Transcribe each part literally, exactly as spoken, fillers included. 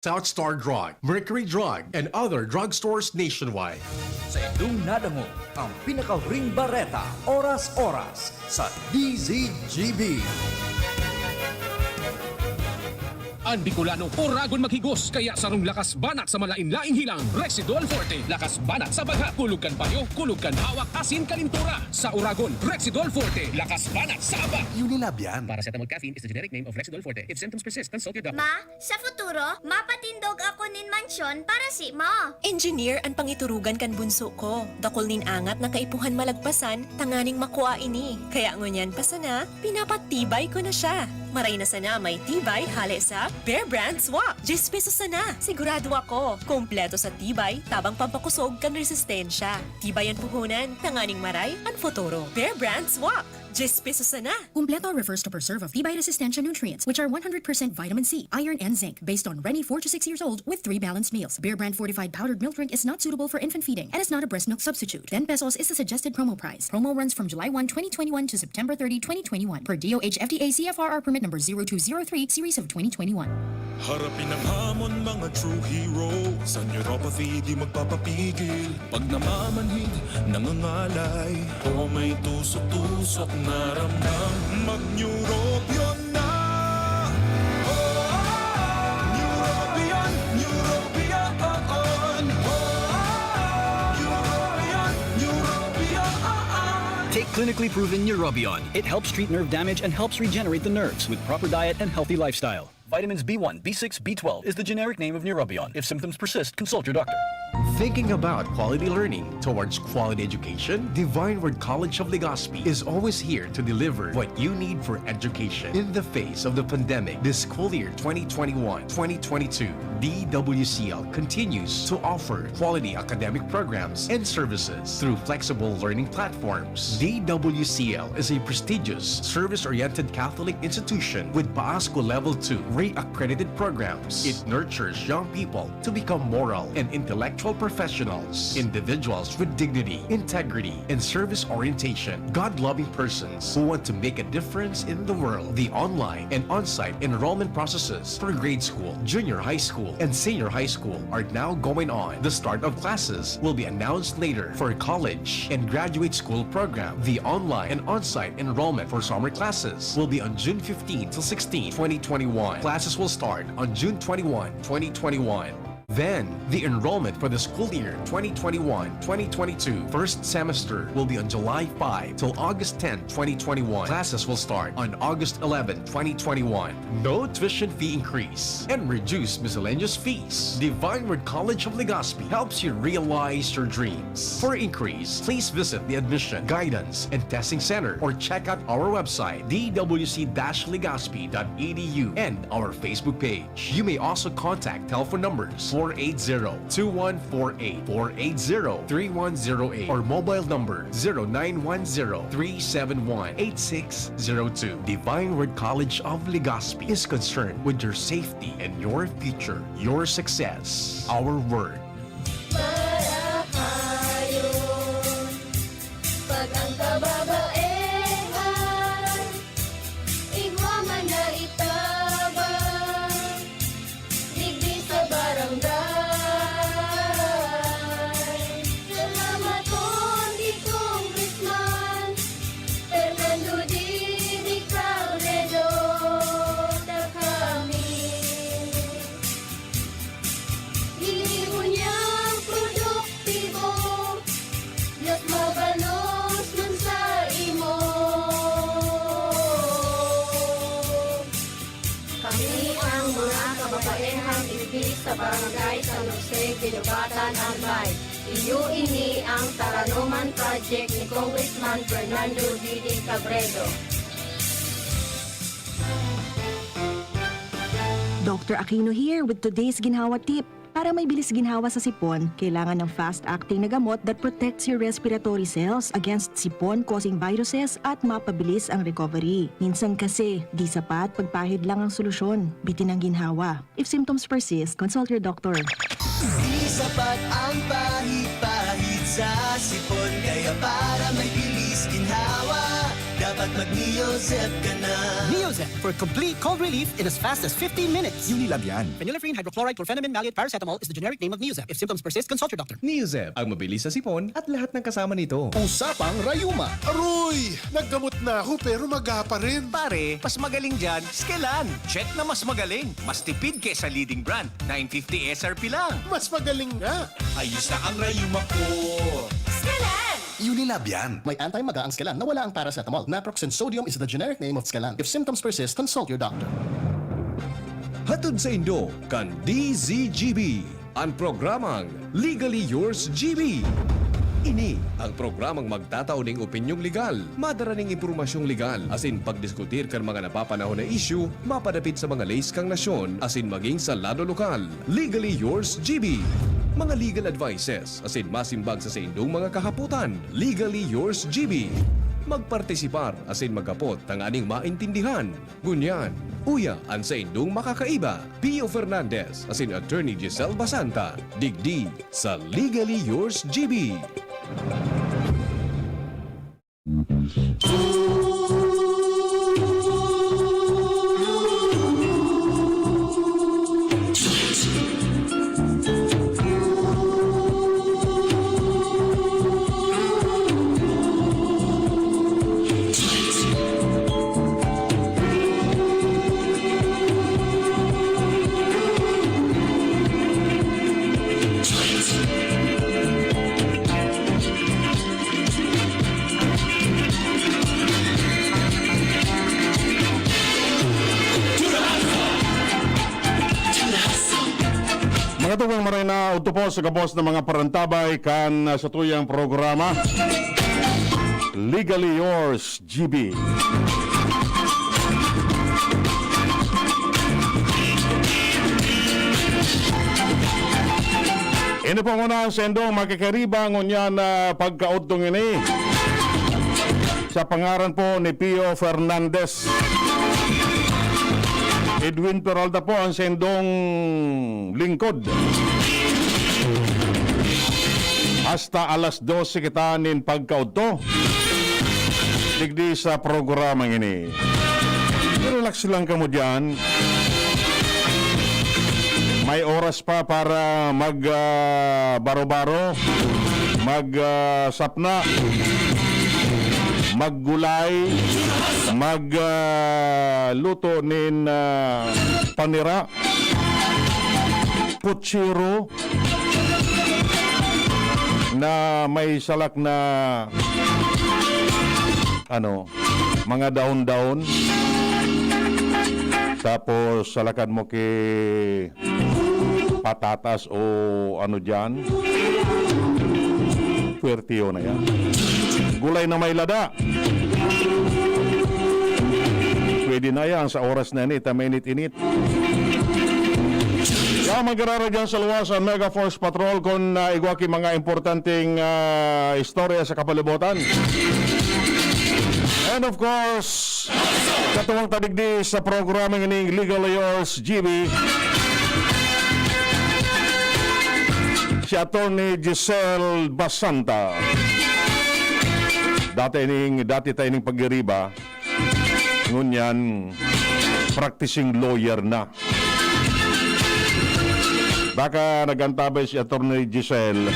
South Star Drug, Mercury Drug, and other drugstores nationwide. Sa inyong nadangog ang pinakahuring bareta, oras-oras, sa D Z G B. An Bicolano, oragon maghigos, kaya sarong lakas banat sa malain-laing hilang, Rexidol Forte. Lakas banat sa bagha, kulog kan payo, kulog kan hawak, asin kalintura. Sa oragon, Rexidol Forte. Lakas banat sa aba. Unilab yan. Paracetamol caffeine is the generic name of Rexidol Forte. If symptoms persist, consult your doctor. Ma, sa futuro, mapatindog ako nin mansyon para si mo. Engineer an pangiturugan kan bunso ko. Dakul nin angat na kaipuhan malagpasan tanganing makua ini. Kaya ngunyan pa sana, pinapatibay ko na siya. Maray na sana may tibay hale sa Bear Brand Swak. Diyes pesos sana. Sigurado ako, kompleto sa tibay, tabang pampakosog kan resistensya. Tibay an puhunan, tanganing maray an futuro. Bear Brand Swak. Diyes pesos sana. Kumpleto refers to preserve of tibay resistensya nutrients, which are one hundred percent vitamin C, iron, and zinc, based on Reni, four to six years old, with three balanced meals. Bear Brand fortified powdered milk drink is not suitable for infant feeding and is not a breast milk substitute. Ten pesos is the suggested promo price. Promo runs from July one, twenty twenty-one to September thirty, twenty twenty-one, per D O H F D A C F R R permit number zero two zero three, series of twenty twenty-one. Harapin ang hamon, mga true hero. Sa neuropathy, di magpapapigil. Pag namamanhid, nangangalay, o may tusok-tusok na ramdam, mag-Neurobion na! Oh, Neurobion, Neurobion, oh, oh. Neurobion, Neurobion, oh, oh. Take clinically proven Neurobion. It helps treat nerve damage and helps regenerate the nerves with proper diet and healthy lifestyle. Vitamins B one, B six, B twelve is the generic name of Neurobion. If symptoms persist, consult your doctor. Thinking about quality learning towards quality education? Divine Word College of Legazpi is always here to deliver what you need for education. In the face of the pandemic, this school year twenty twenty-one, twenty twenty-two, D W C L continues to offer quality academic programs and services through flexible learning platforms. D W C L is a prestigious service-oriented Catholic institution with PAASCO Level two REACC accredited programs. It nurtures young people to become moral and intellectual professionals, individuals with dignity, integrity, and service orientation, God-loving persons who want to make a difference in the world. The online and on-site enrollment processes for grade school, junior high school, and senior high school are now going on. The start of classes will be announced later. For college and graduate school program, the online and on-site enrollment for summer classes will be on June fifteen to sixteen, twenty twenty-one. Classes will start on June twenty-one, twenty twenty-one. Then, the enrollment for the school year twenty twenty-one, twenty twenty-two first semester will be on July five till August ten, twenty twenty-one. Classes will start on August eleven, twenty twenty-one. No tuition fee increase and reduced miscellaneous fees. Divine Word College of Legazpi helps you realize your dreams. For inquiries, please visit the Admission, Guidance, and Testing Center or check out our website, D W C dash legazpi dot E D U, and our Facebook page. You may also contact telephone numbers four eight zero, two one four eight, four eight zero, three one zero eight, or mobile number zero nine one zero, three seven one, eight six zero two. Divine Word College of Legazpi is concerned with your safety and your future, your success. Our word. Marahayon, pag ang kababaehan, igwa man na itabang, digdi sa barangay. Salamaton ki Congressman Fernando Didi Cabredo, ta kami ginibo niyang produktibo, mas mabalos man sa imo. Kami ang mga kababaehang digdi sa Barangay San Jose, Guinobatan, Albay. Iyo ini ang Taranoman Project ni Congressman Fernando Didi Cabredo. Doctor Aquino here with today's Ginhawa Tip. Para may bilis ginhawa sa sipon, kailangan ng fast-acting na gamot that protects your respiratory cells against sipon-causing viruses at mapabilis ang recovery. Minsan kasi, di sapat pagpahid lang ang solusyon. Bitin ang ginhawa. If symptoms persist, consult your doctor. Di sapat ang pahid-pahid sa sipon, kaya para may bilis ginhawa, dapat At mag-Neozep ka na. Neozep for complete cold relief in as fast as fifteen minutes. Unilab yan. Phenylephrine, hydrochloride, chlorphenamine, maleate, paracetamol is the generic name of Neozep. If symptoms persist, consult your doctor. Neozep, ang mabilis sa sipon at lahat ng kasama nito. Usapang rayuma. Aroy! Naggamot na ako pero maga pa rin. Pare, mas magaling dyan, Skelan. Check na mas magaling. Mas tipid kesa leading brand. Nine fifty S R P lang. Mas magaling nga. Ayos na ang rayuma ko. Skelan! Unilab yan. May anti-maga ang Skelan na wala ang paracetamol. Naproxen sodium is the generic name of Skelan. If symptoms persist, consult your doctor. Hatod saindo kan D Z G B, an programang Legally Yours G B. Ini ang programang magtatao ning opinyong legal, madara ning impormasyong legal, asin pagdiskutir kan mga napapanahon na isyu mapadapit sa mga leis kan nasyon asin maging sa lado lokal. Legally Yours G B. Mga legal advices asin masimbag sa saindong mga kahapotan. Legally Yours G B. Magpartisipar asin maghapot tanganing maintindihan. Ngunyan, uya an saindong makakaiba, Pio Fernandez asin Attorney Giselle Basanta, digdi sa Legally Yours G B. Mga tugang, maray na udto po sa gabos na mga parantabay kan, ah, satuyang programa, Legally Yours, G B. Ini po muna ang saindong makakaiba ngunyan na pagkaudtong ini. Sa pangaran po ni Pio Fernandez, Edwin Peralta po ang saindong lingkod. Hasta alas dose kita nin pagkaudto digdi sa programa ini. Relax lang kamo diyan. May oras pa para mag, ah, baro-baro, mag, ah, sapna, maggulay, mag, ah, luto nin, ah, panira, putsiro na may salak na, ano, mga dahon-dahon. Tapos, salakan mo ki patatas o ano diyan. Puwerte yun na yan. Gulay na may lada. Pwede na yan sa oras na yan, eh, ta mainit-init. Kaya mag-arara dyan sa luwasan, Mega Force Patrol, kung, ah, igwa ki mga importanteng, ah, istorya sa kapalibutan. And of course, katuwang ta digdi sa programa ining Legally Yours, G B, si Attorney Giselle Basanta. Dati ning, dati ta ining pagiriba, ngunyan, practicing lawyer na. Baka nag-antabay si Attorney Giselle.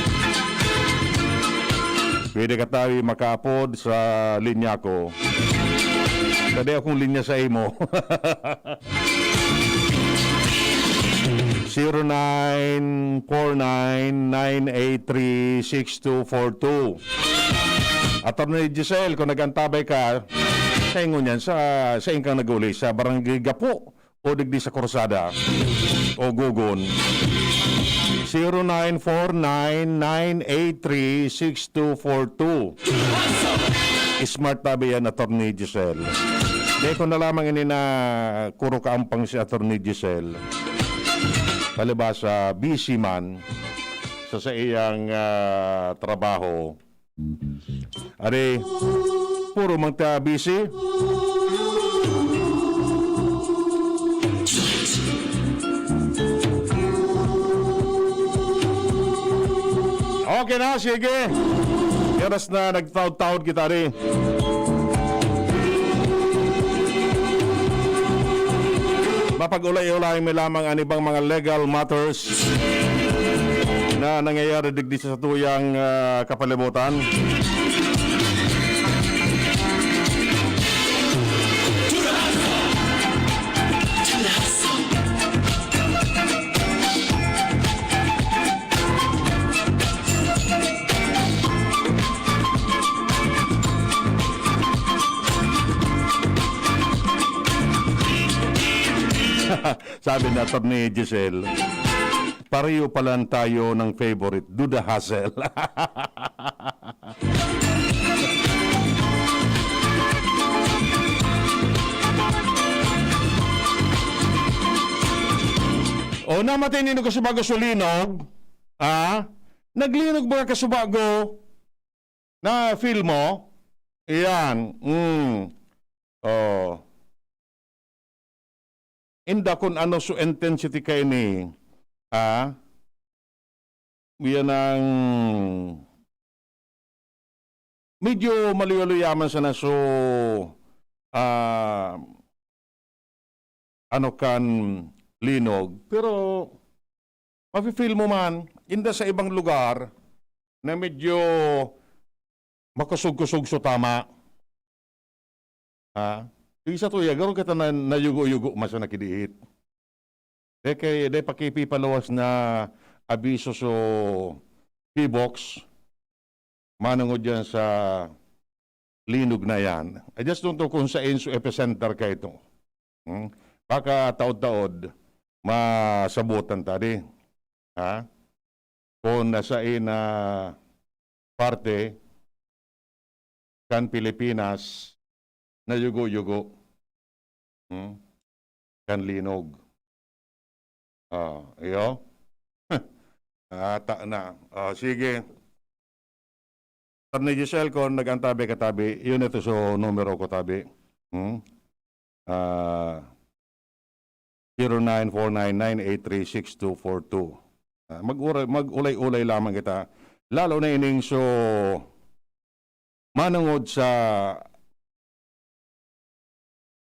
Pwede ka tayo makaapod sa linya ko. Pwede akong linya sa imo. Zero nine four nine nine eight three six two four two. Attorney Giselle, kung nag-antabay ka, sa ingon yan, sa, sa ingkang nag-uli, sa Barangay Gapo, o digdi sa Korsada o Gogon. Zero nine four nine nine eight three six two four two. Smart tabi yan, Attorney Giselle. Di ko na lamang ini na kuro kaampang si Attorney Giselle. Palibasa, busy man sa, sa iyang, ah, trabaho. Ari, puro man ta busy. Okay na, sige. Oras na, nagtaod-taod kita, ari. Pag-ulay-ulay mi lamang an ibang mga legal matters na nangyayari digdi sa satuyang, ah, kapalibutan. Sabi ni Attorney Giselle, "Pareho palan tayo ng favorite, do the hustle." O, namati nin kasubago sa linog, ah? Naglinog ba kasubago? Na-feel mo? Iyan, mm. Oh. Inda kun ano so intensity kaini, ah? Iyan ang medyo maluya-luya man sana so, ah, ano kan linog. Pero mafe-feel mo man, inda sa ibang lugar na medyo makusog-kusog so tama. Ha? Yung sa tuya, garo kita na, nayugo-yugo man sa nakidihit. Dahil kay, dahil pakipipaluwas na abiso so P box, manungod yan sa linog na yan. I just don't know kung saan so epicenter ka ito. Hmm? Baka taod-taod, masabutan ta di. Ha? Kung nasa ina parte kan Pilipinas, nayugo-yugo. Hmm? Kan linog. Ah, iyo? Ata na. Ah, sige. Attorney Giselle, kung nag-antabi ka tabi, yun ito so numero ko tabi. Hmm? Ah, zero nine four nine nine eight three six two four two. Ah, mag-uray-, mag-ulay-ulay lamang kita. Lalo na ining so manungod sa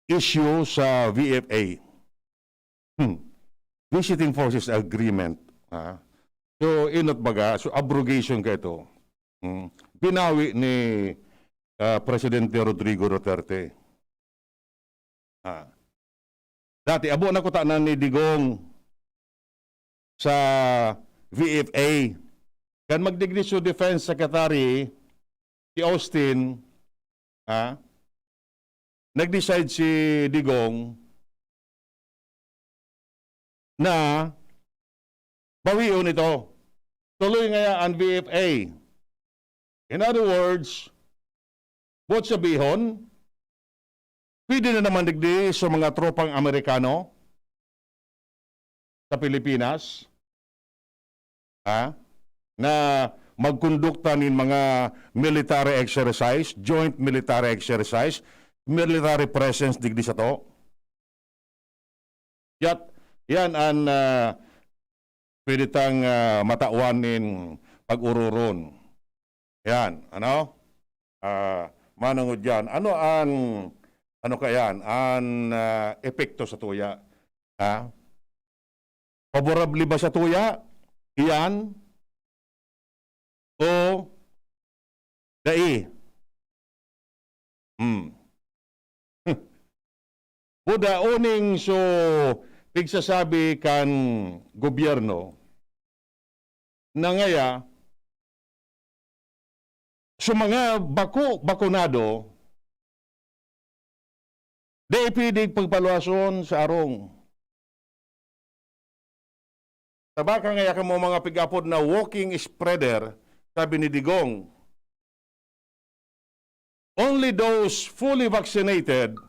issue sa V F A. Hmm. Visiting Forces Agreement. Ha? So, inot baga, so abrogation ka ito. Hmm. Binawi ni, ah, Presidente Rodrigo Duterte. Ah. Dati, abo na kutana ni Digong sa V F A. Kan magdigdi so Defense Secretary, si Austin, ha? Nag-decide si Digong na bawion ito. Tuloy ngaya an V F A. In other words, buot sabihon, pwede na naman digdi sa mga tropang Amerikano sa Pilipinas, ha, na magkondukta nin mga military exercise, joint military exercise, military presence digdi sato. Yat-, yan an, ah, pwede tang, ah, matawan nin pag-ururon. Yan, ano? Ah, manungod yan. Ano an, ano kayan, an, ah, epekto sa tuya? Ha? Favorable ba sa tuya? Iyan? O dai? Hmm. Buda uning so pigsasabi kan gobyerno na ngaya, so mga bako bakunado, dai pwede pagpaluwason sa arong. Tabaka ngaya kamo mga pig-apod na walking spreader, sabi ni Digong. Only those fully vaccinated,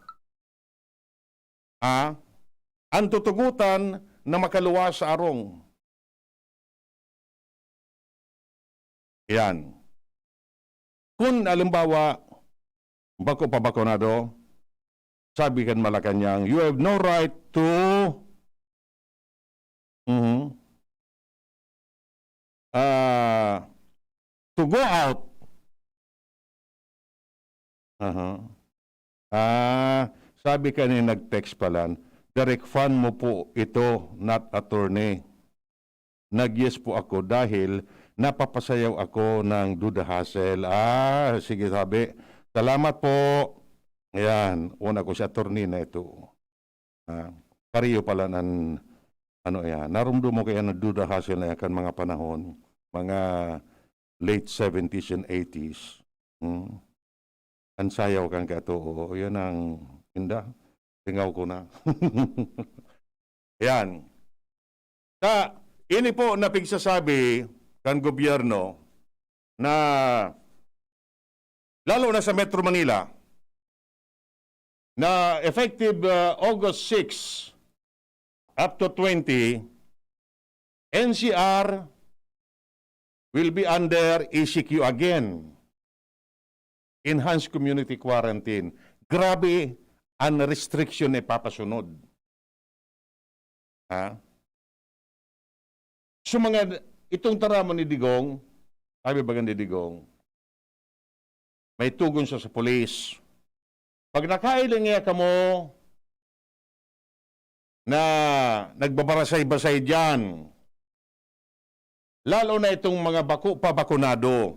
ah, ang tutugutan na makaluwas sa arong. Yan. Kun, halimbawa, bako pa bakunado, sabi kan Malacañang, "You have no right to, mhm, ah, to go out." Aha. Ah, sabi ka ni nag-text pala, Direk fan mo po ito, not attorney. Nag-yes po ako dahil napapasayaw ako ng Duda Hassel. Ah, sige, sabi. Salamat po. Ayan, una ko si attorney na ito. Ah, pareho pala nan, ano yan, narumdum mo kaya na Duda Hassel na yan kan mga panahon, mga late seventies and eighties. Hmm? An sayaw kan kato, oo, yan ang, inda, tingaw ko na. Yan. Ta, ini po na pigsasabi kan gobyerno na, lalo na sa Metro Manila, na effective, uh, August six up to twenty, N C R will be under E C Q again. Enhanced community quarantine. Grabe an restriction na ipapasunod. Ha? So, mga, itong taramon ni Digong, sabi baga ni Digong, may tugon siya sa pulis. Pag nakahiling niya kamo na nagbabarasay-basay diyan, lalo na itong mga bako pa bakunado,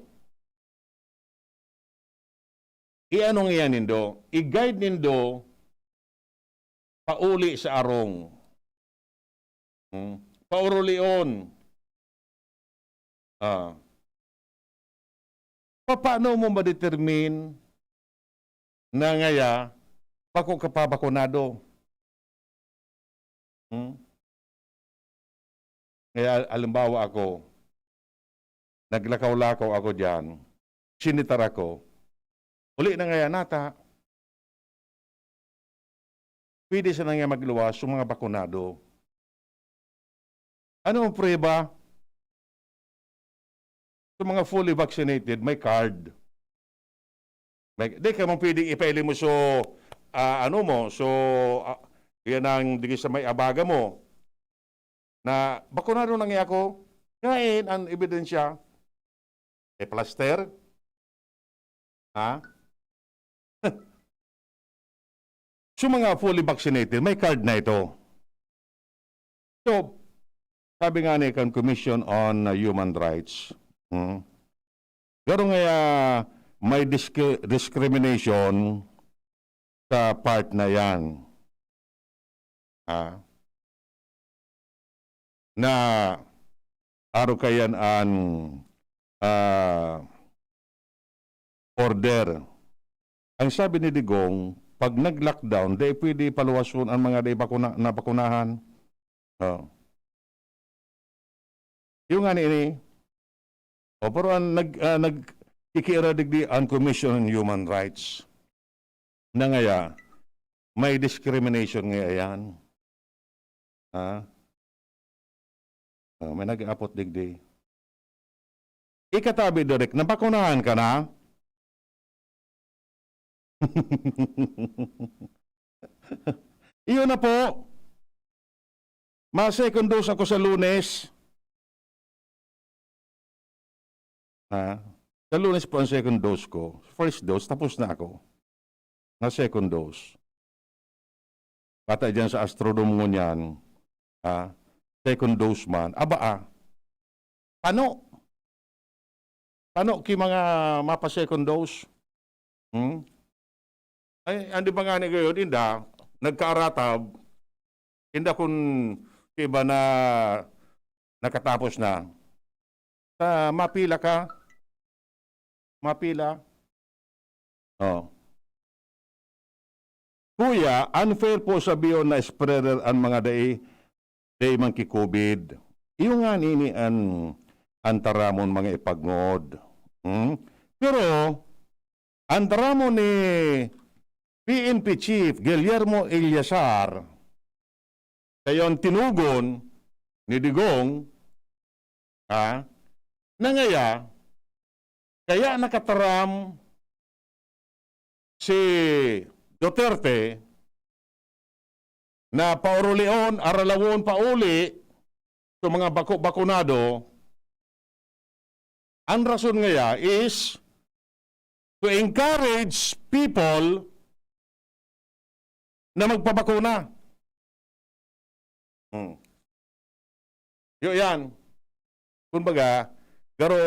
i-ano ngiyan nindo, i-guide nindo pauli sa arong. Hmm? Paurulion. Ah. Papaano mo ma-determine na ngaya bako ka pa bakunado? Hmm? Kaya, halimbawa ako, naglakaw-lakaw ako diyan, sinitar ako, uli na ngaya nata, pwede sana nga magluwas yung mga bakunado. Ano ang prueba? Sa mga fully vaccinated, may card. May, di ka man pwedeng ipaili mo so, ah, ano mo, so, ah, yan ang digdi sa may abaga mo, na bakunado na nga ako. Ngayon, ang ebidensya, e plaster? Ha? So, mga fully vaccinated, may card na ito. So, sabi nga ni kan Commission on, uh, Human Rights, hmm, garo nga, ah, may discri-, discrimination sa part na yan. Ah, na aro kayan an, ah, order. Ang sabi ni Digong, pag nag-lockdown, dai pwede paluwason ang mga dai bakuna-, nabakunahan. Oh. Yung nga ni ini, oh, pero ang nag-, ah, nagkikiira digdi ang Commission on Human Rights. Na ngaya, may discrimination ngaya yan. Ha? Oh, may nag-aapot digdi. Ikatabi, Direk, nabakunahan ka na? Iyon na po. Ma-second dose ako sa Lunes. Ha? Sa Lunes po ang second dose ko. First dose, tapos na ako. Na second dose. Pata diyan sa Astrodome ngunyan, ha? Second dose man. Aba, ah. Pano? Pano ki mga mapa-second dose? Hmm? Ay, ang di ba nga ni gayon, inda, nagkaaratab, inda kun iba na nakatapos na. Sa mapila ka, mapila. Oh. Kuya, unfair po sabihon na spreader an mga dai, dai man ki-COVID. Iyo nga nini an, an taramon mga ipagngod. Hmm? Pero, an taramon ni P N P Chief Guillermo Eleazar, sayon tinugon ni Digong, ha, na ngaya, kaya nakataram si Duterte na paurulion, aralawon, pauli sa mga bako-, bakunado, ang rason ngaya is to encourage people na magpabakuna. Hmm. Yo, yan. Kumbaga, garo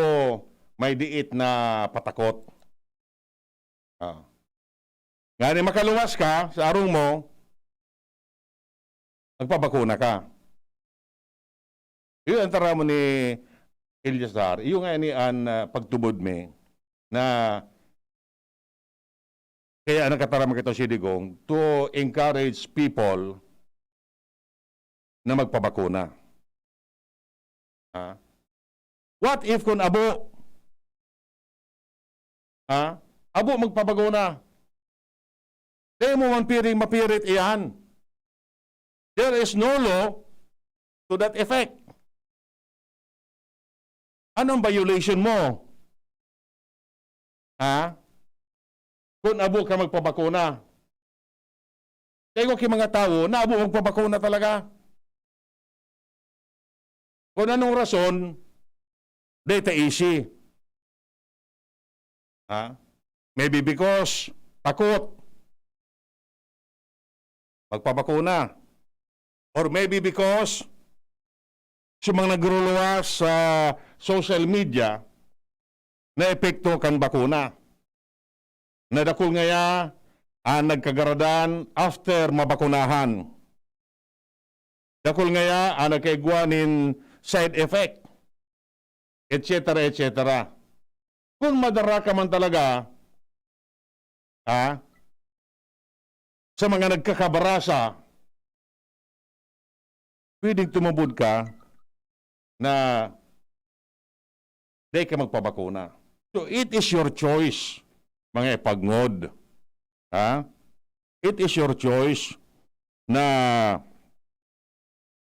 may diit na patakot. Ah. Ngani makaluwas ka sa arong mo, magpabakuna ka. Iyo ang taramon ni Eleazar. Iyo nga ni an, ah, pagtubod mi na kaya nakataram kita si Digong to encourage people na magpabakuna. Ha? What if kun abo? Ha? Abo magpabakuna. Dai mo man piring mapirit iyan. There is no law to that effect. Anong violation mo? Ha? Kun abo ka magpabakuna. Kaya ki mga tawo na abo magpabakuna talaga. Kung anong rason, dai ta easy. Ha? Maybe because takot magpabakuna. Or maybe because sa mga nagruluwas sa social media na epekto kan bakuna. Na dakul ngaya an nagkagaradan after mabakunahan. Dakul ngaya an nagkaigwa nin side effect, et cetera, et cetera. Kun madara ka man talaga, ha, sa mga nagkakabarasa, pwedeng tumubod ka na dai ka magpabakuna. So, it is your choice, mga ipagngod. Ha? It is your choice na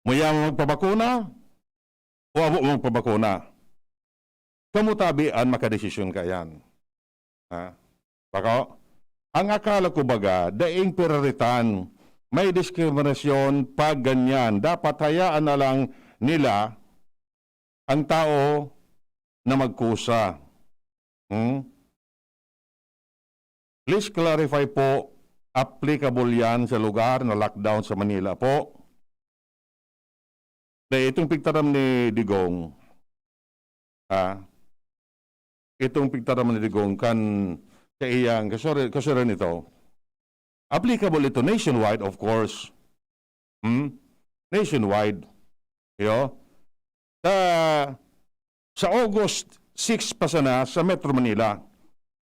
muya mo magpabakuna o amo mo magpabakuna. Kamo tabi an makadesisyon kaiyan. Ha? Bako? Ang akala ko baga, daing piraritan, may diskriminasyon pag ganyan. Dapat hayaan na lang nila ang tao na magkusa. Hmm? Please clarify po, applicable yan sa lugar na lockdown sa Manila po? Dahil itong pigtaram ni Digong, ha? Itong pigtaram ni Digong kan sa iyang kasuri-, kasuran ito, applicable ito nationwide, of course. Hmm? Nationwide. Yo? Sa, sa August six pa sana sa Metro Manila,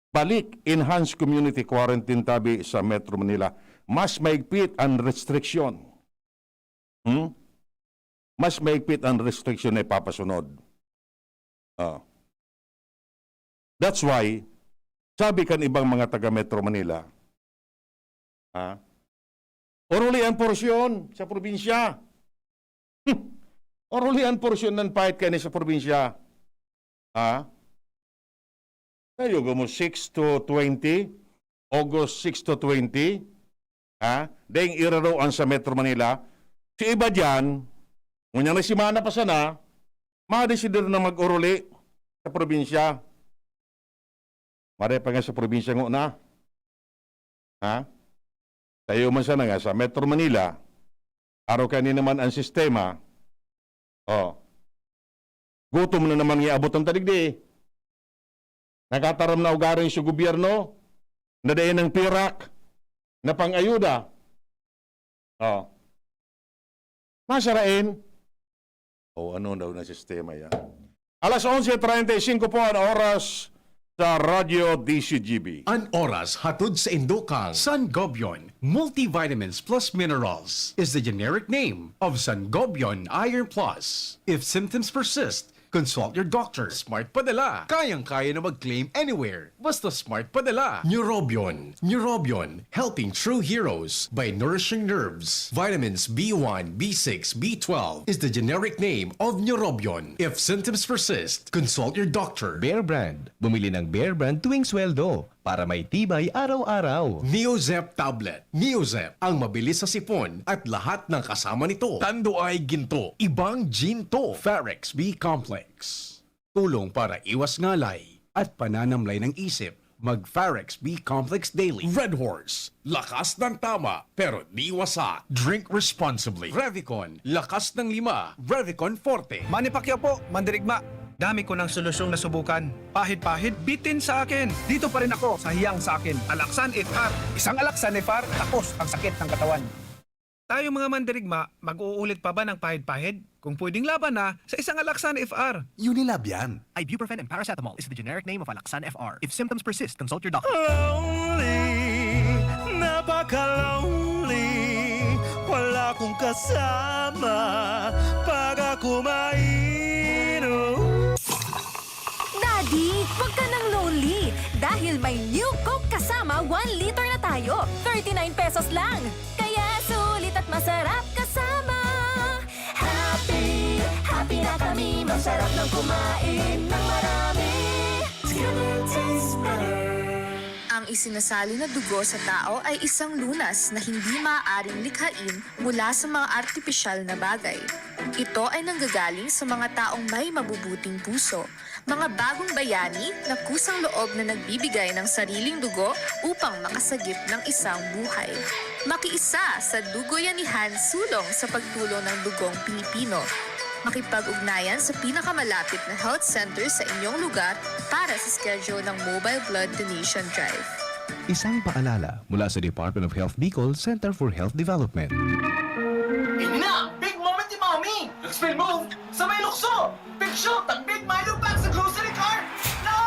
balik, enhanced community quarantine tabi sa Metro Manila. Mas maigpit ang restriction. Hmm? Mas maigpit ang restriction na ipapasunod. Ah. That's why, sabi kan ibang mga taga Metro Manila, ha? Oruli ang porsyon sa probinsya. Oruli ang porsyon ng pahit kaini sa probinsya. Ha? Tayo mo six to twenty, August six to twenty, ha? Daing iraroan sa Metro Manila. Si iba diyan, ngunyan na semana pa sana, madesidir na mag-oruli sa probinsya. Maray pa nga sa probinsya ngona. Ha? Tayo man sana nga sa Metro Manila, araw kani naman ang sistema. Oh. Gutom na naman nga abot ang tadigdi. Nakataram na ugaring sa gobyerno na dai nang pirak na pang-ayuda. Oh. Masarain. O ano daw na sistema yan? Alas onse treinta y cinco po ang oras sa Radyo D C G B. An oras hatod sa indo kang Sangobion Multivitamins Plus Minerals is the generic name of Sangobion Iron Plus. If symptoms persist, consult your doctor. Smart Padala. Kayang-kaya na mag-claim anywhere. Basta Smart Padala. Neurobion. Neurobion, helping true heroes by nourishing nerves. Vitamins B one, B six, B twelve is the generic name of Neurobion. If symptoms persist, consult your doctor. Bear Brand. Bumili ng Bear Brand tuwing sweldo para may tibay araw-araw. Neozep Tablet. Neozep, ang mabilis sa sipon at lahat ng kasama nito. Tanduay Ginto, ibang ginto. Farex B Complex. Tulong para iwas ngalay at pananamlay ng isip. Mag Farex B Complex Daily. Red Horse, lakas ng tama, pero di wasak. Drink responsibly. Revicon, lakas ng lima. Revicon Forte. Manny Pacquiao po, mandirigma. Dami ko ng solusyong nasubukan. Pahid-pahid, bitin sa akin. Dito pa rin ako sa hiyang sa akin. Alaxan F R. Isang Alaxan F R, tapos ang sakit ng katawan. Tayo mga mandirigma, mag-uulit pa ba ng pahid-pahid? Kung pwedeng laban na, sa isang Alaxan F R. Unilab yan. Ibuprofen and paracetamol is the generic name of Alaxan F R. If symptoms persist, consult your doctor. Lonely, napaka-lonely. Wala kong kasama pag ako mainom. Daddy, wag ka nang lonely. Dahil may New Coke Kasama, one liter na tayo. Thirty-nine pesos lang. Kaya sulit at masarap kasama. Happy, happy na kami. Masarap ng kumain ng marami. Together tastes better. Ang isinasali na dugo sa tao ay isang lunas na hindi maaaring likhain mula sa mga artipisyal na bagay. Ito ay nanggagaling sa mga taong may mabubuting puso, mga bagong bayani na kusang loob na nagbibigay ng sariling dugo upang makasagip ng isang buhay. Makiisa sa Dugoyanihan Sulong sa pagtulong ng Dugong Pilipino. Makipag-ugnayan sa pinakamalapit na health center sa inyong lugar para sa schedule ng mobile blood donation drive. Isang paalala mula sa Department of Health Bicol Center for Health Development. Ini na ang big moment ni Mommy! Expel move sa may lukso! Big shot ang Big Milo Pack sa grocery cart! No!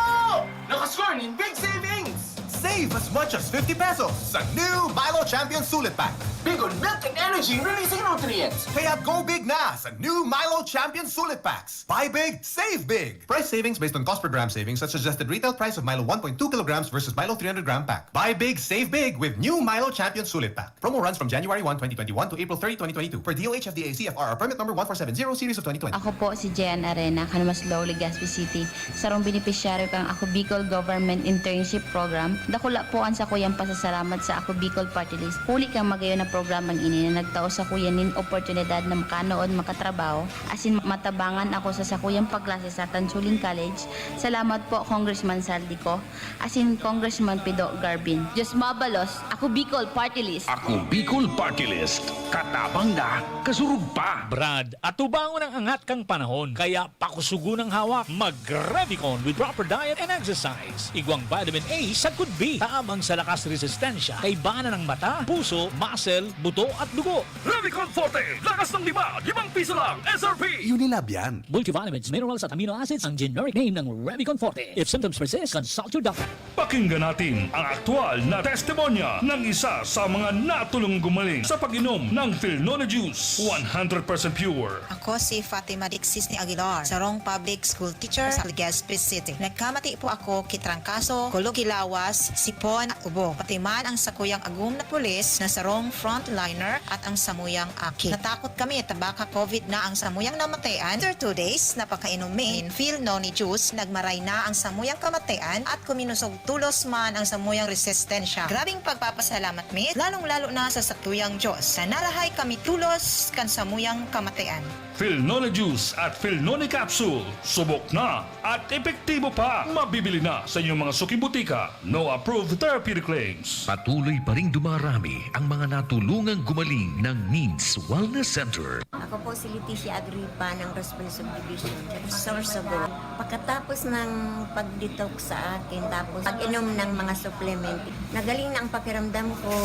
Nakascore nin big savings! Save as much as fifty pesos sa new Milo Champion Sulit Pack. Big on milk and energy releasing nutrients! Kaya go big na sa new Milo Champion Sulit Packs. Buy big, save big! Price savings based on cost per gram savings at suggested retail price of Milo one point two kilograms versus Milo three hundred gram pack. Buy big, save big with new Milo Champion Sulit Pack. Promo runs from January one, twenty twenty-one to April thirty, twenty twenty-two, per D O H F D A C F R R permit number one four seven zero series of twenty twenty. Ako po si Jen Arena, kan Maslog, Legazpi City. Sarong benepisyaryo kan Ako Bicol Government Internship Program. Dakula po an sakuyang pasasalamat sa Ako Bicol Party List. Huli kan magayon na programang ini na nagtao sakuya nin oportunidad na makanood, makatrabaho, asin matabangan ako sa sakuyang pagklase sa Tansuling College. Salamat po, Congressman Zaldy Co. Asin Congressman Pido Garbin. Diyos mabalos, Ako Bicol Party List. Ako Bicol Party List. Katabang na, kasurog pa. Brad, atubangon ang angat kan panahon, kaya pakusugon ang hawak. Mag-Revicon with proper diet and exercise. Igwang vitamin A sagkod B, tabang sa lakas resistensya, kaibanan ng mata, puso, muscle, buto at dugo. Revicon Forte, lakas ng lima, limang piso lang, S R P. Unilab yan. Multivitamins, minerals at amino acids ang generic name ng Revicon Forte. If symptoms persist, consult your doctor. Pakinggan natin ang aktual na testimonya ng isa sa mga natulong gumaling sa pag-inom ng Filnone Juice, one hundred percent pure. Ako si Fatima Dixis ni Aguilar, sarong public school teacher sa Legazpi City. Nagkamati po ako ki trangkaso, kulog ki lawas, sipon at ubo. Pati man ang sakuyang agom na pulis na sarong frontliner at ang samuyang aki. Natakot kami ta baka covid na ang samuyang namatayan. After two days na pagkainom mi nin Filnone Juice, nagmaray na ang samuyang kamatayan at kuminusog tulos man ang samuyang resistensya. Grabing pagpapasalamat mi, lalong-lalo na sa sakuyang Diyos, na narahay kami tulos kan samuyang kamatayan. Filnone Juice at Filnone Capsule, subok na at epektibo pa. Mabibili na sa inyong mga suking butika. No approved therapeutic claims. Patuloy pa ring dumarami ang mga natulungang gumaling ng Needs Wellness Center. Ako po si Leticia Agripa ng Roosevelt Subdivision, Sorsogon. Pagkatapos ng pag-detox sa akin, tapos pag-inom ng mga supplement, nagaling na ang pakiramdam ko.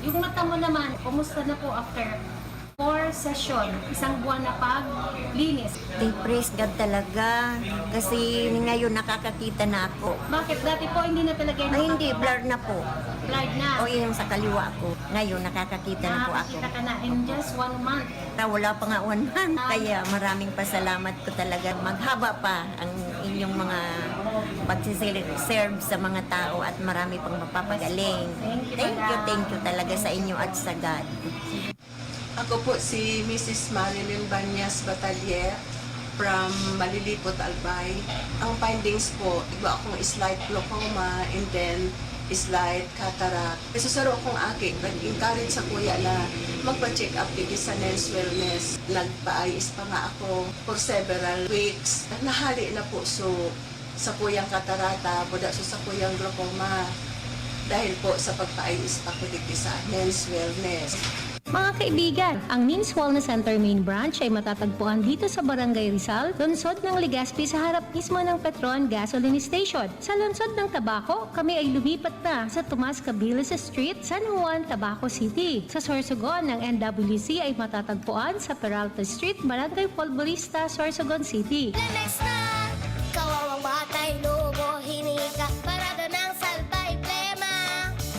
Yung mata mo naman, kumusta na po after four session, isang buwan na paglinis? Thank, praise God talaga. Kasi ngayon nakakakita na ako. Bakit? Dati po hindi na talaga yun Ay, hindi. Blur na po. Blurred na? O, yung sa kaliwa ko. Ngayon nakakakita na po ako. Nakakita ka na in just one month? Ah, wala pa nga one month. Ah. Kaya maraming pasalamat ko talaga. Maghaba pa ang inyong mga pagsiserve sa mga tao at marami pang mapapagaling. Thank you, Thank you, madam. Thank you talaga sa inyo at sa God. Ako po si Missus Marilyn Banyas Batalier from Malilipot, Albay. Ang findings po, igwa akong slight glaucoma and then slight cataract. Kasi saro akong aki, nag-encourage sakuya na magpa-check up digdi sa Nens Wellness. Nagpa-I S pa nga ako for several weeks. Nahali na po, so Sakuyang katarata, buda sa sakuyang glaucoma. Dahil po sa pagpaayos ako digdi sa men's wellness. Mga kaibigan, ang Men's Wellness Center Main Branch ay matatagpuan dito sa Barangay Rizal, lungsod ng Legazpi, sa harap mismo ng Petron Gasoline Station. Sa lungsod ng Tabaco, kami ay lumipat na sa Tomas Cabiles Street, San Juan, Tabaco City. Sa Sorsogon, ang N W C ay matatagpuan sa Peralta Street, Barangay Folgorista, Sorsogon City. Lemex na! Kawawang batay, lubo, hiningi ka, parada ng salbay, plema.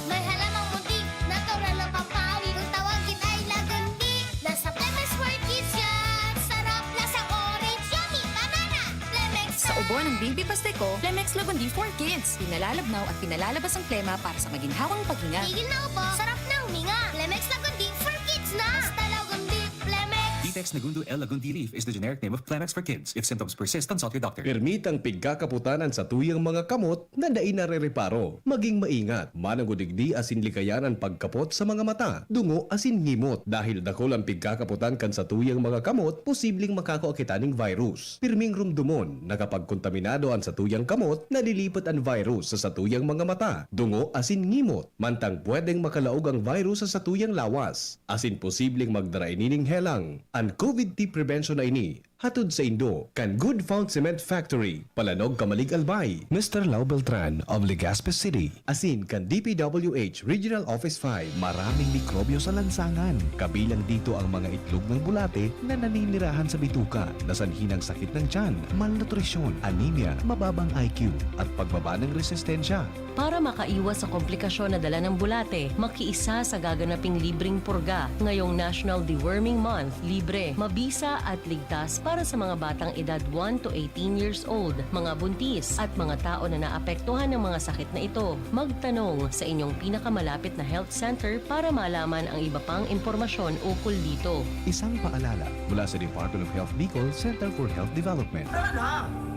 May halamang muntik, natural na pampawi, kung tawagin ay lagundi. Nasa Lemex for Kids yan! Sarap, lasang orange, yummy, banana! Lemex Sa ubo ng baby pastiko, Lemex Lagundi for Kids. Pinalalabnaw at pinalalabas ang plema para sa maginhawang paghinga. Tigil na ubo, sarap na huminga. Lemex Lagundi for Kids na! Basta Lagundi, Lemex! Vitex Nagundo L Lagundi leaf is the generic name of Clemex for kids. If symptoms persist, consult your doctor. Pirmitang pigkakaputan an satuyang mga kamot na dai narereparo. Maging maingat, mananggod digdi asin likayan an pagkapot sa mga mata, dungo asin ngimot, dahil dakul an pigkakaputan kan satuyang mga kamot, posibleng makakua kita ning virus. Pirming rumdomon na kapag kontaminado an satuyang kamot, nalilipat an virus sa satuyang mga mata, dungo asin ngimot, mantang pwedeng makalaog ang virus sa satuyang lawas, asin posibleng magdara ini ning helang. An COVID T prevention na ini hatod saindo kan Good Found Cement Factory, Palanog, Camalig, Albay. Mister Lau Beltran of Legazpi City. Asin kan D P W H Regional Office five. Maraming mikrobyo sa lansangan, kabilang dito ang mga itlog ng bulate na naninirahan sa bituka, na sanhi ng sakit ng tiyan, malnutrisyon, anemia, mababang I Q, at pagbaba ng resistensya. Para makaiwas sa komplikasyon na dala ng bulate, makiisa sa gaganaping libreng purga. Ngayong National Deworming Month, libre, mabisa at ligtas para sa mga batang edad one to eighteen years old, mga buntis, at mga tao na naapektuhan ng mga sakit na ito. Magtanong sa inyong pinakamalapit na health center para malaman ang iba pang impormasyon ukol dito. Isang paalala mula sa Department of Health Bicol, Center for Health Development. Tara na!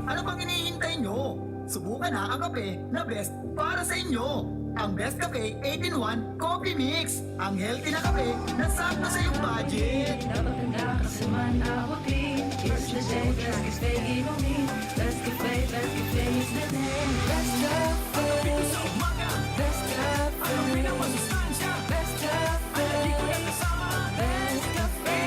Ano pang hinihintay nyo? Subukan na ang kape na best para sa inyo. Ang Best Cafe eight in one Coffee Mix. Ang healthy na kape na sakto sa iyong budget. Dapat handa ka sa man abutin. It's the day, best cafe inumin. Best cafe, best cafe is the name. Best cafe. Pagkape sa umaga, Best cafe. ang kape na masustansya. Best cafe. Di ko na kasama. Best cafe.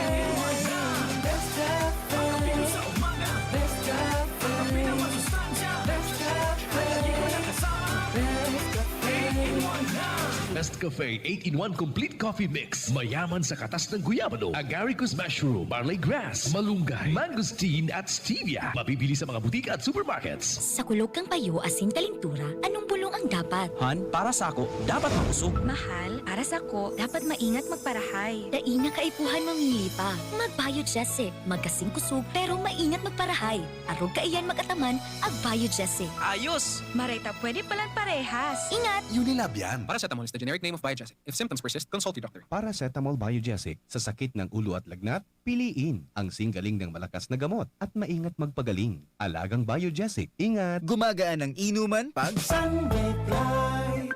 Best cafe. Pagkape sa umaga, Best cafe. ang kape na masustansya. Best cafe. Di ko na kasama. Best cafe. Eight in one na. Best Cafe eight in one Complete Coffee Mix. Mayaman sa katas ng guyabano, agaricus mushroom, barley grass, malunggay, mangosteen at stevia. Mabibili sa mga butika at supermarkets. Sa kulog kan payo asin kalintura, anong bulong ang dapat? Han, para sako, dapat makusog. Mahal, para sako, dapat maingat magparahay. Dai na kaipuhan mamili pa. Mag-Biogesic. Magkasing kusog, pero maingat magparahay. Arog kaiyan mag-ataman, ag-Biogesic. Ayos! Maray ta pwede palan parehas. Ingat! Unilab yan. Paracetamol is the generic name of Biogesic. If symptoms persist, consult your doctor. Paracetamol Biogesic sa sakit ng ulo at lagnat, piliin ang singgaling ng malakas na gamot at maingat magpagaling. Alagang Biogesic. Ingat! Gumagaan ang inuman pag Sunday Bright.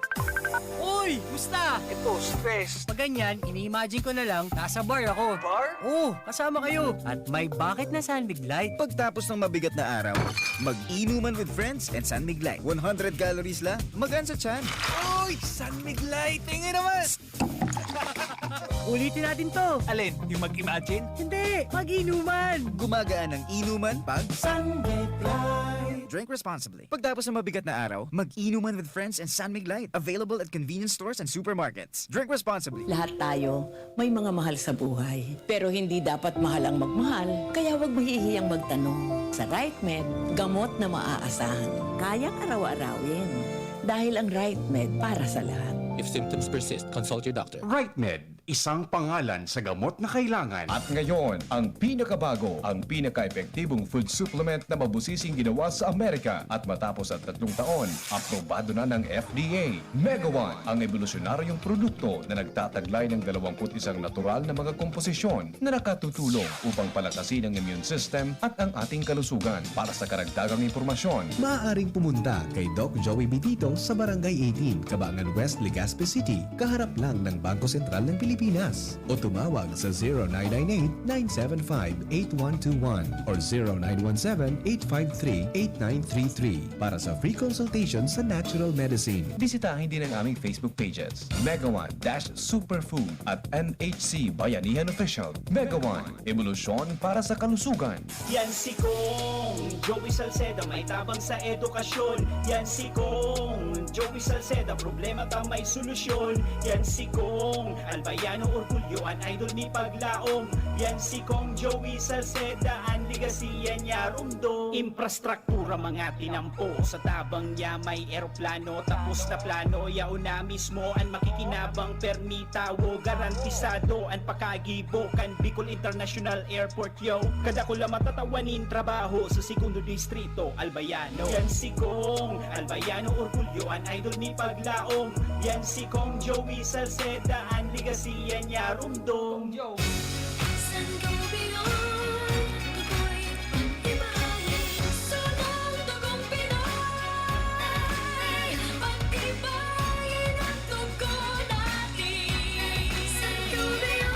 Uy! Musta? Ito, stress. Pag ganyan, ini-imagine ko na lang, nasa bar ako. Bar? Oo, kasama kayo. At may bakit na San Mig Light. Pagtapos ng mabigat na araw, mag-inuman with friends and San Mig Light. One hundred calories lang, magaan sa tiyan. Uy! San Mig Light! Tingin naman! Ulitin natin to. Alin? Yung mag-imagine? Hindi! Mag-inuman! Gumagaan ang inuman pag Sunday Bright. Drink responsibly. Pagtapos ng mabigat na araw, mag-inuman with friends and San Mig Light. Available at convenience stores and supermarkets. Drink responsibly. Lahat tayo may mga mahal sa buhay. Pero hindi dapat mahal ang magmahal, kaya huwag mahihiyang magtanong. Sa RightMed, gamot na maaasahan. Kayang araw-arawin. Dahil ang RightMed para sa lahat. If symptoms persist, consult your doctor. RightMed, isang pangalan sa gamot na kailangan. At ngayon, ang pinakabago, ang pinaka-epektibong food supplement na mabusising ginawa sa Amerika. At matapos ang tatlong taon, aprobado na ng F D A. Mega One, ang ebolusyonaryong produkto na nagtataglay ng dalawampu't isang natural na mga komposisyon na nakatutulong upang palakasin ang immune system at ang ating kalusugan. Para sa karagdagang impormasyon, Maaaring pumunta kay Doc Joey Bitito sa Barangay eighteen, Cabangan West, Legazpi City, kaharap lang ng Bangko Sentral ng Pilipinas. Pinas o tumawag sa zero nine nine eight, nine seven five, eight one two one or zero nine one seven, eight five three, eight nine three three para sa free consultation sa natural medicine. Bisitahin din ang aming Facebook pages, Mega One dash Superfood at M H C Bayanihan Official. Mega One, ebolusyon para sa kalusugan. Yan si Kong Joey Salceda, may tabang sa edukasyon. Yan si Kong Joey Salceda, problema ta may solusyon. Yan si Kong Albayano Orgulyo, an idol ni paglaom. Yan si Kong Joey Salceda, an legacy yan niya rumdom. Infrastruktura mga tinampo, sa tabang niya may eroplano. Tapos na plano, yaon na mismo an makikinabang, permi tawo, garantisado an pakagibo kan Bicol International Airport. Yo, kadakul na matatawan nin trabaho sa Segundo Distrito, Albayano. Yan si Kong Albayano Orgulyo, an idol ni paglaom. Yan si Kong Joey Salceda, an legacy yan niya rumdom. Sangobion, ako'y pag-ibahin, sunong dugong Pinoy. Pag-ibahin ang dugo natin. Sangobion,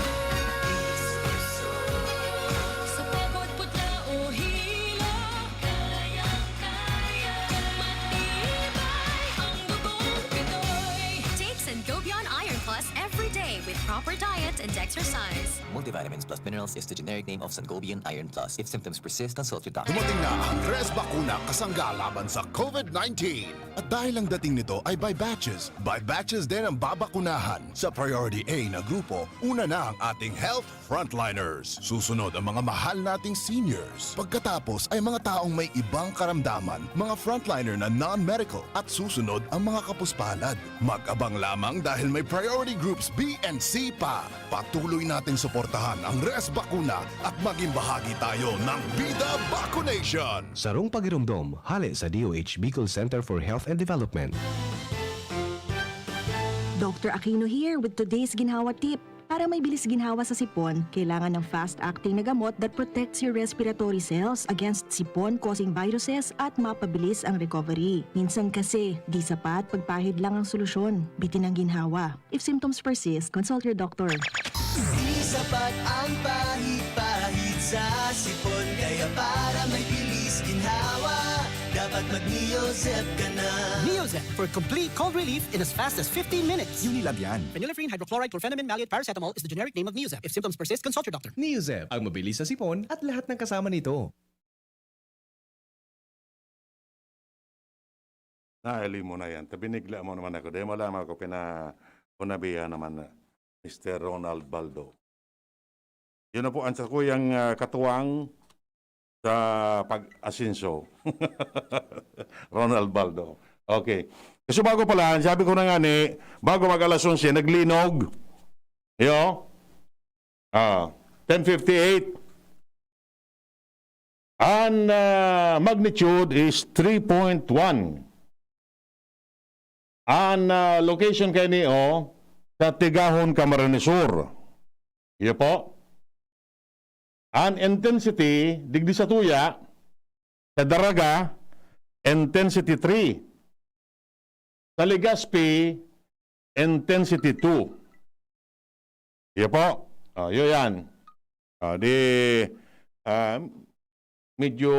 sa pagod, putla o hilo, kayang-kaya, matibay ang dugong Pinoy. Take Sangobion Iron Plus every day with proper diet and exercise. Multivitamins plus minerals is the generic name of Sangobion Iron Plus. If symptoms persist, consult your doctor. Dumating na ang Res Bakuna kasangga laban sa COVID nineteen. At dahil ang dating nito ay by batches, by batches din ang babakunahan. Sa Priority A na grupo, una na ang ating health frontliners. Susunod ang mga mahal nating seniors. Pagkatapos ay mga taong may ibang karamdaman, mga frontliner na non-medical. At susunod ang mga kapuspalad. Mag-abang lamang dahil may priority groups B and C pa. Patuloy nating suportahan ang Res Bakuna at maging bahagi tayo ng Bida Vacunation! Sarong pagiromdom, hale sa D O H Bicol Center for Health and Development. Doctor Aquino here with today's ginhawa tip. Para may bilis ginhawa sa sipon, kailangan ng fast-acting na gamot that protects your respiratory cells against sipon-causing viruses at mapabilis ang recovery. Minsan kasi, di sapat pagpahid lang ang solusyon. Bitin ang ginhawa. If symptoms persist, consult your doctor. Di sapat ang pahid-pahid sa sipon, kaya para may bilis ginhawa, dapat mag-Neozep ka na. Neozep for complete cold relief in as fast as fifteen minutes. Unilab yan. Phenylephrine hydrochloride chlorphenamine maleate paracetamol is the generic name of Neozep. If symptoms persist, consult your doctor. Neozep, ang mabilis sa sipon at lahat ng kasama nito. Nahiling mo na yan. Tabinigla mo naman ako. Dahil wala naman ako pinahunabihan naman na Mister Ronald Baldo. Yun na po ang sakuyang, ah, katuwang sa pag-asenso. Ronald Baldo. Okay. Kasi bago pala, sabi ko na nga ni, bago mag alas onse, naglinog. Yo? Ah, ten fifty-eight. An, ah, magnitude is three point one. An, ah, location kaini, oh, sa Tigahon, Camarines Sur. Iyo po. An intensity, digdi sa tuya, sa Daraga, intensity three. Sa Legazpi, intensity two. Iyo po. Oh, iyo yan. Ah, di, ah, medyo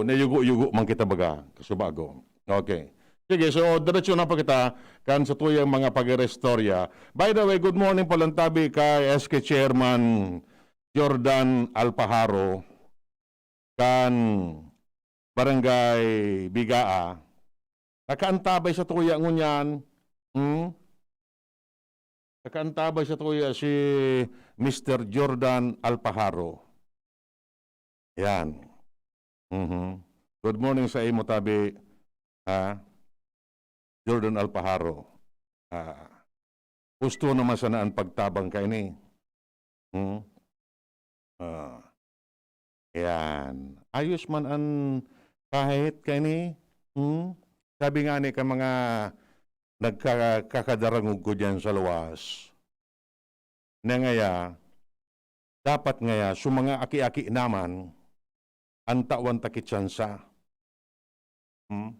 nayugo-yugo man kita baga, kasubago. Okay. Sige, so diretso na pa kita kan sa tuyang mga pag-irestorya. By the way, good morning po lang tabi kay S K Chairman Jordan Alpajaro kan Barangay Bigaa. Nakaantabay sa tuya ngunyan. Hmm? Nakaantabay sa tuya si Mister Jordan Alpajaro. Yan. Mhm. Good morning sa imo, tabi. Ha? Jordan Alpajaro. Ah, gusto naman sana ang pagtabang kaini. Hmm? Ah. Yan. Ayos man ang kahit kaini. Hmm? Sabi nga ni ka mga nagkakadarangog ko diyan sa luwas, na ngaya, dapat ngaya, sa mga aki-aki naman, ang tawan takit siya sa. Hmm?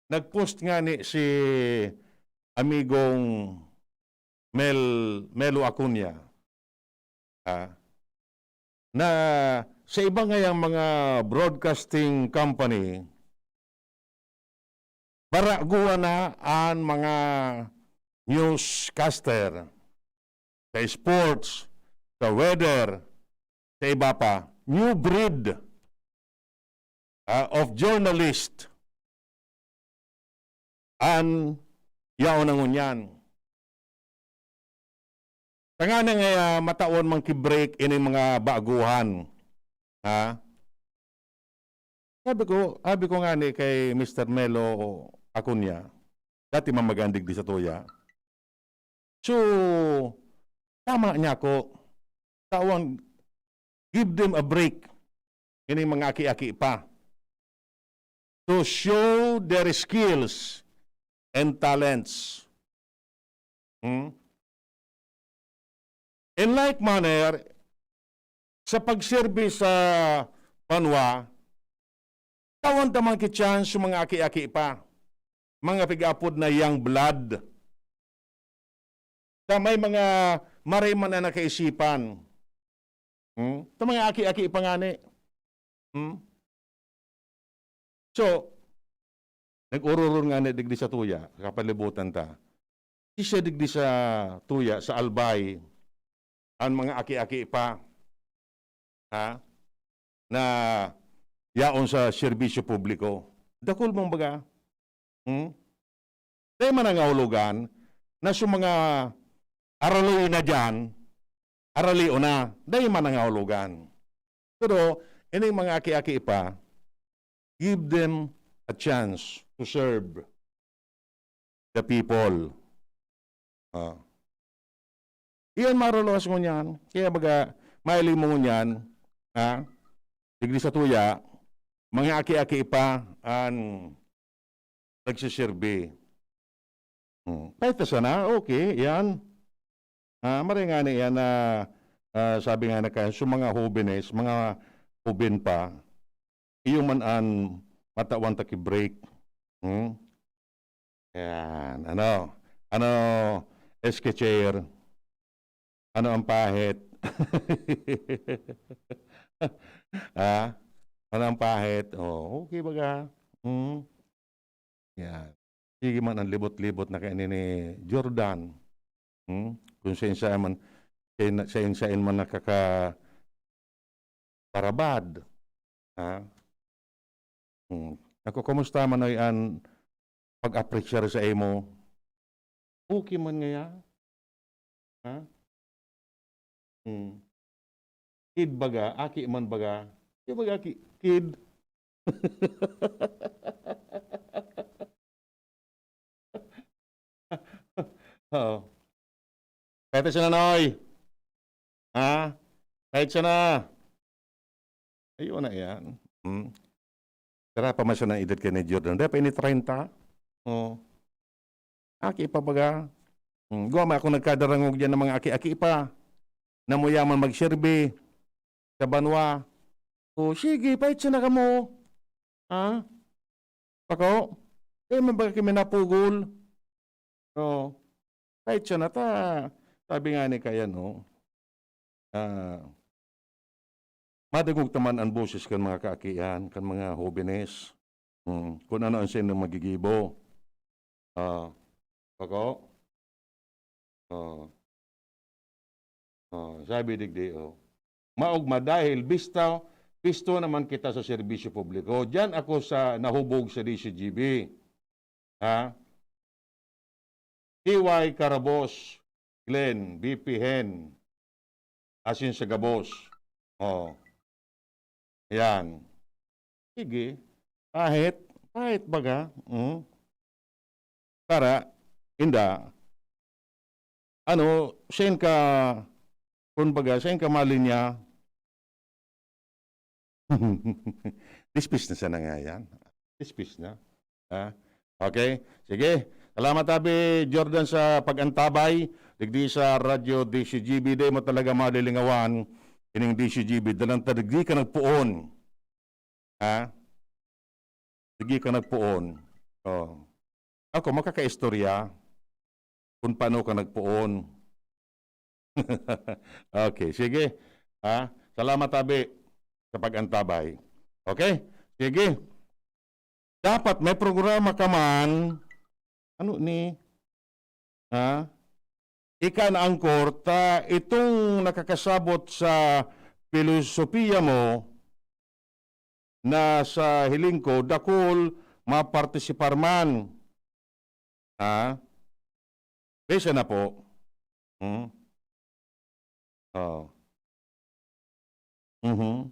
Nag-post nga ni si amigong Mel-, Melo Acuña, ah, na sa iba ngayang mga broadcasting company, baraguan na an mga newscaster sa sports, sa weather, sa iba pa. New breed, ah, of journalist an yaon na ngunyan. Tanganing, ah, matawan man ki-break ining mga baguhan. Ha? Sabi ko, sabi ko ngani kay Mister Melo Acuña, dati man magandig di sa tuya. So, tama niya ako. Tawan, give them a break. Ining mga aki-aki pa. To show their skills and talents. Hmm? In like manner, sa pagserbi sa banwa, tawan ta man ki chance sa mga aki-aki pa, mga pig-apod na young blood. Sa may mga maray man na nakaisipan. Hmm? Sa mga aki-aki pa ngani. Hmm? So, nag-ororong ngani digdi sa tuya, kapalibutan ta. Siisay digdi sa tuya, sa Albay, an mga aki-aki pa, ha? Na yaon sa serbisyo publiko. Dakul man baga. Hmm? Dai man nangahulugan na sa mga arali na diyan, aralion na. Dai man nangahulugan. Pero ining mga aki-aki pa, give them a chance to serve the people. Ah. Iyan marulos ngunyan. Kaya baga, mahiling mo ngunyan, ha? Digdi sa tuya, mga aki-aki pa an nagsiserbi. Hmm. Pwede sana, okay, yan. Ah, maray ngani yan na, ah, sabi ngani kaya, sa mga hobenes, mga hoben pa, iyo man an matawan ta ki-break. Hmm? Yan. Ano? Ano, S K Chair? Ano ang pahit? Ha? Ano ang pahit? Oh, okay baga. Hmm. Yan. Sige man ang libot-libot na kaini ni Jordan. Hmm? Kung sain-sain man, sain-, sain-sain man nakaka-, parabad. Ha? Hmm. Ako, kumusta man ay an pag-apresyar sa imo? Okay man ngaya? Ha? Hmm. Kid baga, aki man baga. Di baga ki-, kid. Oo. Pwede siya na, Noy. Ha? Kahit siya na. Ayun na yan. Hmm. Tara pa man siya ng edad kay ni Jordan. Dahil pa ini treinta. Oh. Aki pa baga. Hmm. Gwa may ako nagkadarangog dyan ng mga aki-aki pa. Na mo yaman magserbi sa banwa. O, sige, pahit siya na kamo. Ha? Pako? Kaya man baga kami napugol? Oo. Kahit siya na ta, sabi nga ni kaya, no? Ah, madangog ta man an boses kan mga kaakian, kan mga hobenes. Hmm, kun ano an saindong magigibo. Ah, pako? Oh. Oh, sabi digdi, oh. Maogma dahil bista, pisto naman kita sa serbisyo publiko. Diyan ako sa nahubog sa D C G B. Ha? T Y Karabos, Glenn, B P Hen, asin sa gabos. Oh. Yan. Sige. Pahit. Pahit baga. Mm. Para, inda, ano, sain ka, kumbaga, sain ka malinya? Dispis na sana nga yan. Dispis na. Ha? Okay? Sige. Salamat, Abi Jordan, sa pag-antabay. Digdi sa Radyo D C G B, di mo talaga malilingawan. Ining D C G B, dalang ta digdi ka nagpoon. Ha? Sige ka nagpoon. Oh. Ako, makakaistorya kung paano ka nagpoon. Okay, sige. Ha? Salamat, abi, sa pag-antabay. Okay? Sige. Dapat may programa ka man. Ano ni? Ha? Ika na ang korta, itong nakakasabot sa pilosopiya mo na sa hiling ko, dakul mapartisipar man. Ha? Bisa na po. Hmm? Oh. Mhm.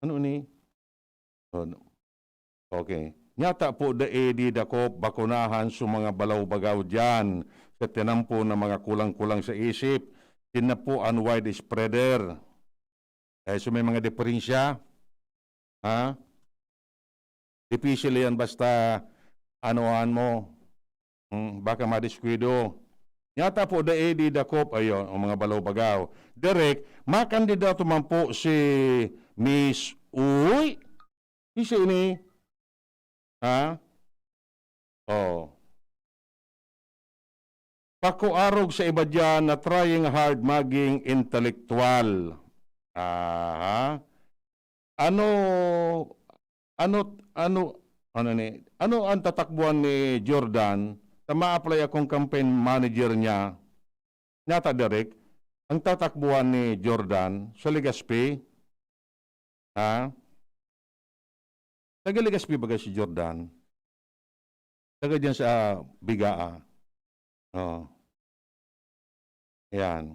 Ano ni? Oh, no. Okay. Nyata po, dai di dakop bakunahan sa mga balaw-bagaw diyan, sa tinampo na mga kulang-kulang sa isip. Sila po an wide spreader. Eh, so may mga diferensya. Ha? Difícil yan basta anuhan mo. Hmm, baka madiskuido. Nyata po, dai di dakop, ayun, ang mga balaw-bagaw. Direk, makandidato man po si Miss Uy. Isa ini. Ha? Oh. Pakuarog sa iba diyan na trying hard maging intelektuwal. Aha. Ano, ano, ano, ano ni, ano ang tatakbuhan ni Jordan na ma-apply akong campaign manager niya? Nata, Derek, ang tatakbuhan ni Jordan sa Legazpi? Ha? Taga Legazpi baga si Jordan? Taga diyan sa Bigaa. Oh. Ayan.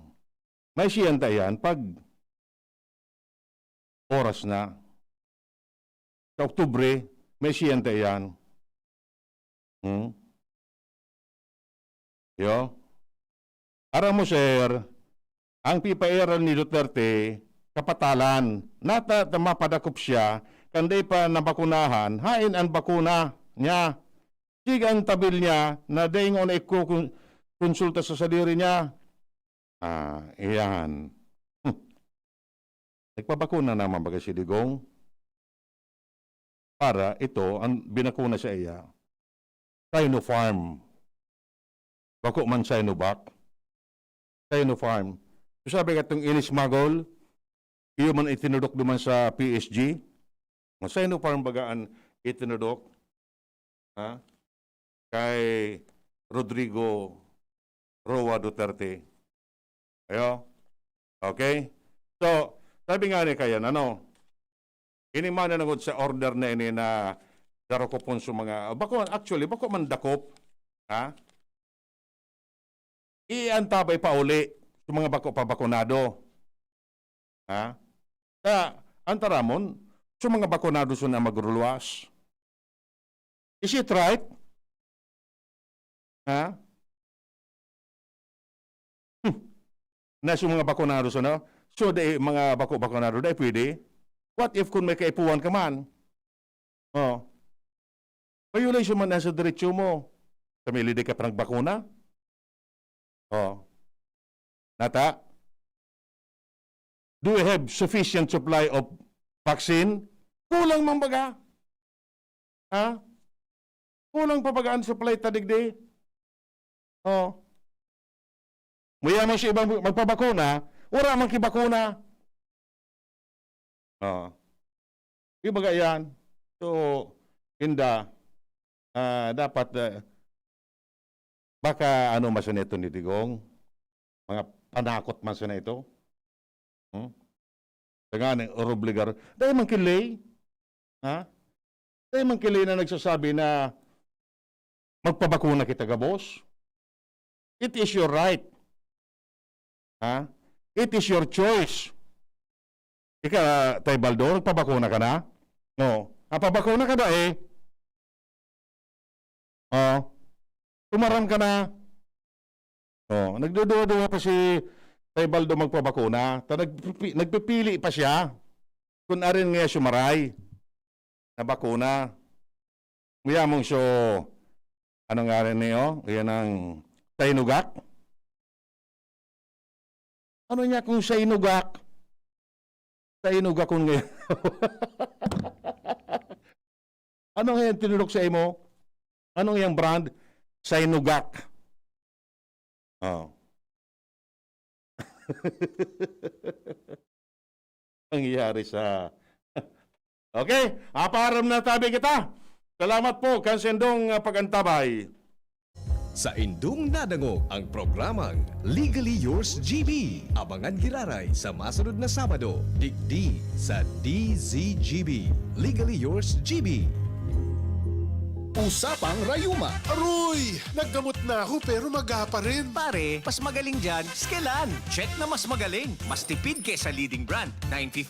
May siyan ta yan pag oras na. Sa Oktubre, may siyan ta iyan. Hmm? Yo? Aram mo, sir, ang pipairal ni Duterte, kapatalan, nata ta mapadakop siya, kan dai pa nabakunahan, haen an bakuna niya. Siga an tabil niya na dai ngona iko kon-, konsulta sa sadiri niya. Ah, iyan. Hmm. Nagpabakuna naman baga si Digong. Para ito, ang binakuna sa iya, Sinopharm. Bako man Sinovac. Sinopharm. So, sabi ka itong inismagol, iyo man itinudok duman sa P S G. Ang Sinopharm baga an itinudok, ha? Kay Rodrigo Roa Duterte. Ayo? Okay? So, sabi nga ni Kayan, ano, ini man na nagod sa order na ini na darokopon sa mga, bako, actually, bako man dakop, ha? Iantabay pauli sa mga bako pa bakunado. Ha? Kaya, ang taramon, sa mga bakunado sa na magruluwas. Is it right? Ha? Hmm. Na sa mga bakunado sa na, so, dai, mga bako-bakunado, dai pwede? What if kung may kaipuhan ka man? Oh. Violation man na sa diretsyo mo. Sa may lidi ka pa nagbakuna? Oh. Nata? Do we have sufficient supply of vaccine? Kulang man baga. Ha? Kulang pa baga ang supply ta digdi. Oh. Muya man sa ibang magpabakuna, wala man kibakuna. Oh. Di baga yan. So, inda, ah, dapat, ah, baka ano man sana ito ni Digong? Mga panakot man sana ito? Hmm? Tanganing orobligar. Dahil man kilay? Ha? Dahil man kilay na nagsasabi na magpabakuna kita gabos? It is your right. Ha? It is your choice. Ika, Tay Baldo, nagpabakuna ka na? No. Napabakuna ka na eh. Oh. Tumaram ka na. Oh, nagduduwa-duwa pa si Tay Baldo magpabakuna. Ta nagpipi-, nagpipili pa siya. Kung arin nga siya maray na bakuna. Muyamong so, ano nga rin niyo? Yan ang Tainugak. Ano niya kung sa inugak? Sa inugakon ngayon. Ano ngayon tinurok sa imo? Anong iyang brand? Sa inugak. Oh. Nangyayari sa... Okay, apaaram na tabi kita. Salamat po, kan sindong, ah, pag-antabay. Sa indong nadangog ang programang Legally Yours G B. Abangan giraray sa masunod na Sabado, digdi sa D Z G B. Legally Yours G B. Usapang Rayuma. Aroy! Naggamot na ako pero maga pa rin. Pare, mas magaling dyan, Skelan. Check na mas magaling. Mas tipid kesa leading brand. Nine fifty